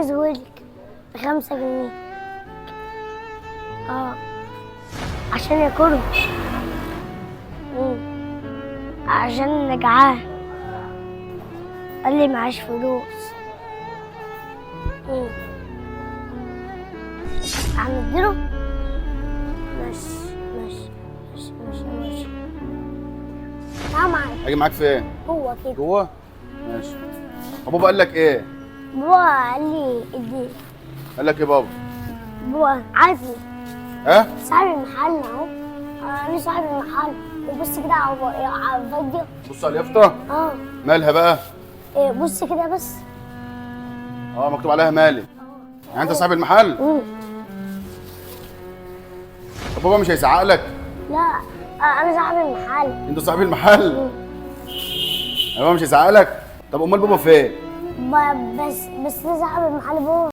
عايز ولك ب5 جنيه. اه، عشان ياكله. عشان جعان. قال لي معاش فلوس. هنديله. ماشي ماشي ماشي ماشي ماشي. تعال معايا. اجي معاك فين؟ هو كده. جوه؟ ماشي. بابا قال لك ايه؟ بابا قال لي اديني. قال لك ايه بابا؟ بابا عارفه. ها؟ صاحب المحل اهو. انا صاحب المحل، وبص كده على الفيديو. بص على اليافطه. اه. مالها بقى؟ إيه، بص كده بس. اه، مكتوب عليها مالك. يعني انت صاحب المحل؟ طب بابا مش هيزعق لك؟ لا، انا صاحب المحل. انت صاحب المحل؟ بابا مش هيزعق لك؟ طب امال بابا فين؟ بس انا صاحب المحل بابا.